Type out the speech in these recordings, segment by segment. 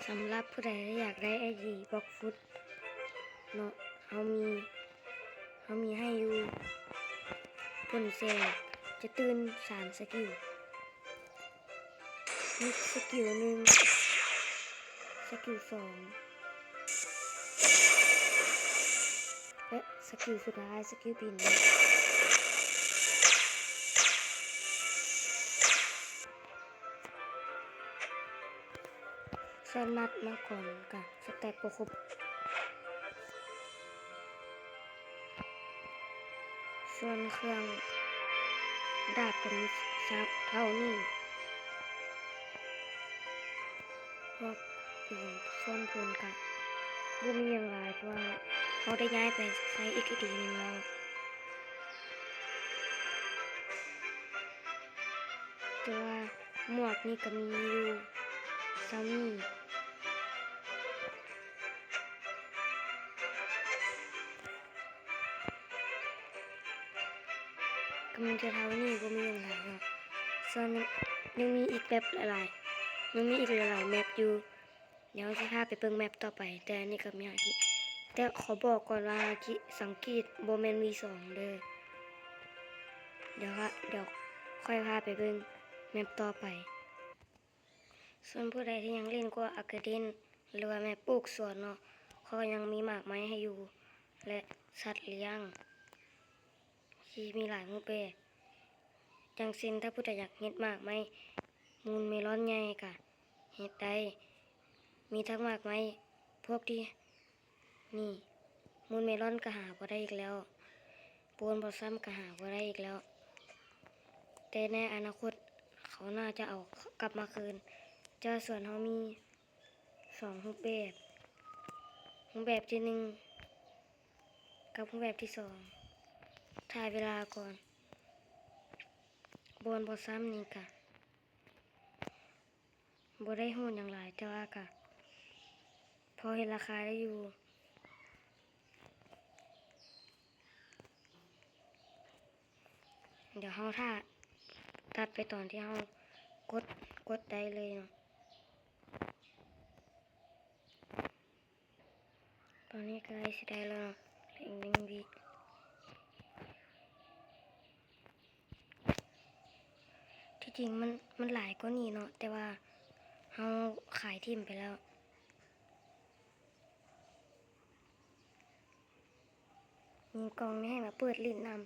ສຳລັບຜູ້ໃດທີ່ຢາກໄດ້ໄອດີບລັອກຟຸດເນາະ ເຮົາມີ ເຮົາມີໃຫ້ຢູ່. ຜົນແສງຈະຕື່ນສາມສະກິວ. ມີສະກິວໜຶ່ງ ສະກິວສອງ ແລະ ສະກິວສຸດທ້າຍ ສະກິວບິນ. ສ່ວນໝາກມັງກອນກະສະແຕັກບໍ່ຄົບ. ສ່ວນເຄື່ອງດາບກະມີເທົ່ານີ້. ພວກ ສ່ວນເພິ່ນກະບໍ່ມີຫຍັງຫຼາຍ ເພາະວ່າເຮົາໄດ້ຍ້າຍໄປໃຊ້ອີກໄອດີໜຶ່ງແລ້ວ. ແຕ່ວ່າໝວກນີ້ກະມີຢູ່ສ່ຳນີ້. ກະມີແຕ່ເທົ່ານີ້ ບໍ່ມີຫຍັງຫຼາຍເນາະ. ສ່ວນຍັງ ຍັງມີອີກແບບຫຼາຍໆ ຍັງມີອີກຫຼາຍໆແມັບຢູ່. ດຽວເຮົາຊິພາໄປເບິ່ງແມັບຕໍ່ໄປ ແຕ່ອັນນີ້ກະມີຫາງທີ່ ແຕ່ຂໍບອກກ່ອນວ່າ ທີ່ສັງເກດບໍ່ແມ່ນວີສອງເດີ. ດຽວ ດຽວຄ່ອຍພາໄປເບິ່ງແມັບຕໍ່ໄປ. ສ່ວນຜູ້ໃດທີ່ຍັງຫຼິ້ນກວາອາກາເດນ ຫຼືວ່າແມັບປູກສວນເນາະ ເຂົາຍັງມີໝາກໄມ້ໃຫ້ຢູ່ ແລະ ສັດລ້ຽງທີ່ມີຫຼາຍຮູບແບບ. ຢ່າງເຊັ່ນ ຖ້າຜູ້ໃດຢາກເຮັດໝາກໄມ້ມູນເມລອນໃຫຍ່ກະເຮັດໄດ້. ມີທັງໝາກໄມ້ພວກທີ່ ນີ້ ມູນເມລອນກະຫາບໍ່ໄດ້ອີກແລ້ວ, ໂບນບອສຊັມກະຫາບໍ່ໄດ້ອີກແລ້ວ, ແຕ່ໃນອະນາຄົດເຂົາໜ້າຈະເອົາກັບມາຄືນ. ແຕ່ວ່າສວນເຮົາມີສອງຮູບແບບ, ຮູບແບບທີໜຶ່ງກັບຮູບແບບທີສອງ. ຖ່າຍເວລາກ່ອນ. ໂບນບອສຊັມນີ້ກະ ບໍ່ໄດ້ໂຫດຫຍັງຫຼາຍ ແຕ່ວ່າກະພໍເຮັດລາຄາໄດ້ຢູ່. ດຽວເຮົາຖ້າຕັດໄປຕອນທີ່ເຮົາກົດ ກົດໄດ້ເລີຍເນາະ. ຕອນນີ້ໃກ້ຊິໄດ້ແລ້ວເນາະ ອີກໜຶ່ງວິ. ທີ່ຈິງມັນ ມັນຫຼາຍກວ່ານີ້ເນາະ ແຕ່ວ່າເຮົາຂາຍຖິ້ມໄປແລ້ວ. ມີກ່ອງນີ້ໃຫ້ມາເປີດຫຼິ້ນນຳ.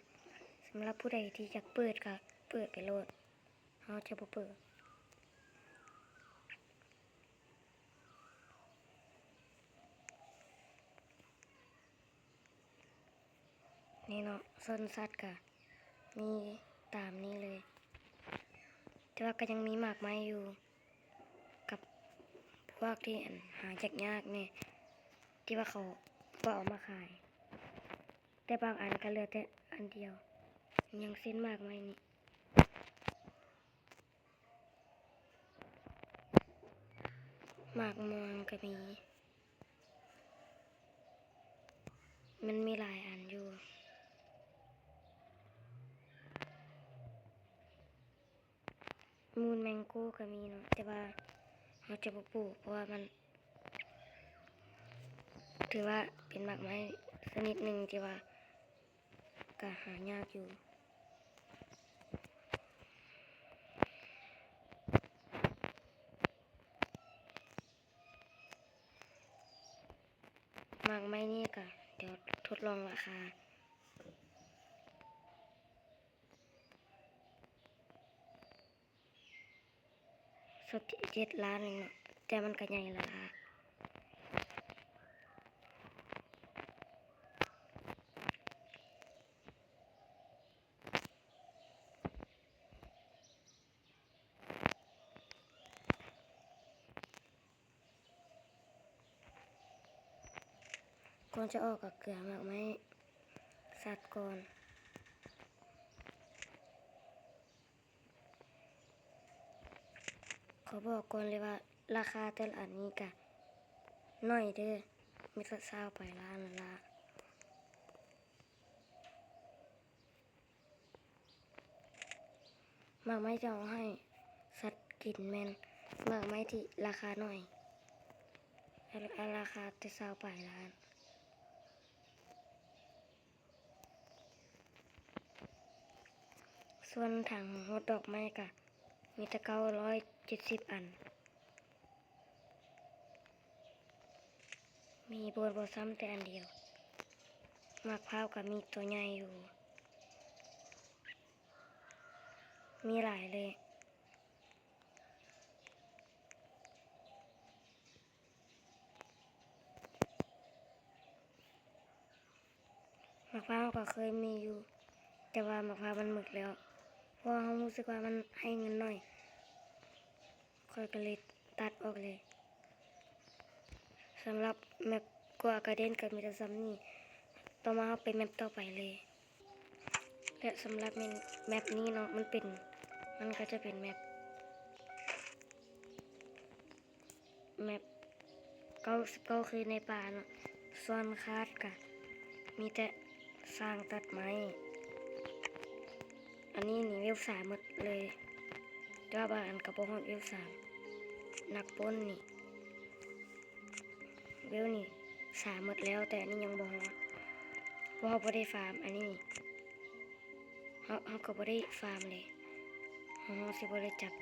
ສຳລັບຜູ້ໃດທີ່ຢາກເປີດກະເປີດໄປໂລດ, ເຮົາຈະບໍ່ເປີດ. ນີ້ເນາະ ໂຊນສັດກະມີຕາມນີ້ເລີຍ, ແຕ່ວ່າກະຍັງມີໝາກໄມ້ຢູ່ ກັບພວກທີ່ ອັນ ຫາຍາກໆແດ່ ທີ່ວ່າເຂົາບໍ່ເອົາມາຂາຍ, ແຕ່ບາງອັນກະເຫຼືອແຕ່ອັນດຽວ. ຢ່າງເຊັ່ນໝາກໄມ້ນີ້. ໝາກມ່ວງກະມີ, ມັນມີຫຼາຍອັນຢູ່. ມູນແມງໂກ້ກະມີເນາະ ແຕ່ວ່າເຮົາຈະບໍ່ປູກ ເພາະວ່າມັນຖືວ່າເປັນໝາກໄມ້ຊະນິດໜຶ່ງທີ່ວ່າ ກະຫາຍາກຢູ່. ໝາກໄມ້ນີ້ກະ ດຽວທົດລອງລາຄາ ເຈັດລ້ານເອງເນາະ ແຕ່ມັນກະໃຫຍ່ລະລະ. ກ່ອນຈະອອກກະເກືອໝາກໄມ້ສັດກ່ອນ. ຂໍບອກກ່ອນເລີຍວ່າ ລາຄາແຕ່ລະອັນນີ້ກະໜ້ອຍເດີ ມີແຕ່ຊາວປາຍລ້ານລະລະ. ໝາກໄມ້ທີ່ເອົາໃຫ້ສັດກິນແມ່ນໝາກໄມ້ທີ່ລາຄາໜ້ອຍ. ລາຄາແຕ່ຊາວປາຍລ້ານ. ສ່ວນຖັງໂຮດດອກໄມ້ກະມີແຕ່ເກົ້າຮ້ອຍເຈັດສິບອັນ. ມີບໍ່ ບໍ່ຊ້ຳແຕ່ອັນດຽວ. ໝາກພ້າວກະມີຕົວໃຫຍ່ຢູ່. ມີຫຼາຍເລີຍ. ໝາກພ້າວເຮົາກໍເຄີຍມີຢູ່ ແຕ່ວ່າໝາກພ້າວມັນໝົດແລ້ວ ເພາະວ່າເຮົາຮູ້ສຶກວ່າມັນໃຫ້ເງິນໜ້ອຍ ຂ້ອຍກໍເລີຍຕັດອອກເລີຍ. ສຳລັບແມັບ Goa Garden ກໍມີແຕ່ສ່ຳນີ້. ຕໍ່ມາເຮົາໄປແມັບຕໍ່ໄປເລີຍ. ແລະ ສຳລັບແມັບ ແມັບນີ້ເນາະ ມັນເປັນ ມັນກໍຈະເປັນແມັບ ແມັບເກົ້າສິບເກົ້າ ຄືໃນປ່າເນາະ. ສ່ວນຄາດກະມີແຕ່ຊ່າງຕັດໄມ້. ອັນນີ້ນີ້ເວວສາມໝົດເລີຍ ແຕ່ວ່າບາງອັນກໍບໍ່ຮອດເວວສາມ. ນັກປຸ້ນນີ້ ເວວນີ້ສາມໝົດແລ້ວ ແຕ່ອັນນີ້ຍັງບໍ່ຮອດ ເພາະເຮົາບໍ່ໄດ້ຟາມ. ອັນນີ້ນີ້ ເຮົາ ເຮົາກໍບໍ່ໄດ້ຟາມເລີຍ ເຮົາ ເຮົາຊິບໍ່ໄດ້ຈັບ.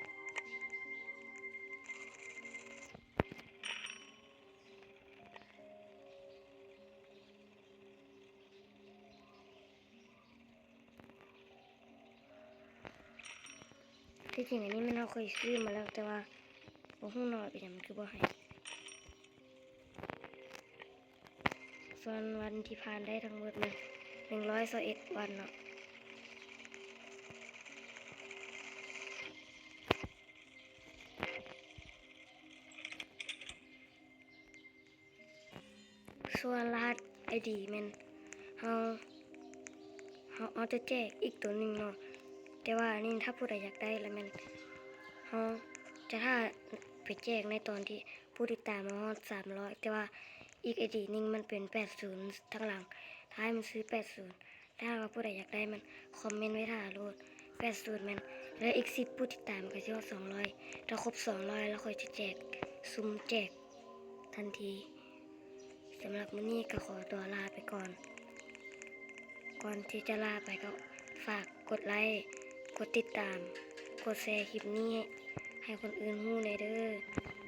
ທີ່ຈິງອັນນີ້ແມ່ນເຮົາເຄີຍຊື້ມາແລ້ວ ແຕ່ວ່າບໍ່ຮູ້ເນາະວ່າເປັນຫຍັງມັນຄືບໍ່ໃຫ້. ສ່ວນວັນທີ່ຜ່ານໄດ້ທັງໝົດແມ່ນໜຶ່ງຮ້ອຍຊາວເອັດວັນເນາະ. ສ່ວນລະຫັດໄອດີແມ່ນເຮົາ ເຮົາ ເຮົາຈະແຈກອີກໂຕໜຶ່ງເນາະ. ແຕ່ວ່າອັນນີ້ຖ້າຜູ້ໃດຢາກໄດ້ລະແມ່ນເຮົາຈະຖ້າໄປແຈກໃນຕອນທີ່ຜູ້ຕິດຕາມເຮົາຮອດສາມຮ້ອຍ. ແຕ່ວ່າອີກໄອດີໜຶ່ງມັນເປັນແປດສູນທາງຫຼັງ ຖ້າໃຫ້ມັນຊື້ແປດສູນ. ຖ້າຫາກວ່າຜູ້ໃດຢາກໄດ້ມັນ ຄອມເມັນໄວ້ຖ້າໂລດ. ແປດສູນແມ່ນເຫຼືອອີກສິບຜູ້ຕິດຕາມກໍຊິຮອດສອງຮ້ອຍ. ຖ້າຄົບສອງຮ້ອຍແລ້ວຂ້ອຍຈະແຈກ ສຸ່ມແຈກທັນທີ. ສຳລັບມື້ນີ້ກໍຂໍຕົວລາໄປກ່ອນ. ກ່ອນທີ່ຈະລາໄປກໍຝາກກົດໄລ້ ກົດຕິດຕາມ ກົດແຊຄລິບນີ້ໃຫ້ຄົນອື່ນຮູ້ແດ່ເດີ້.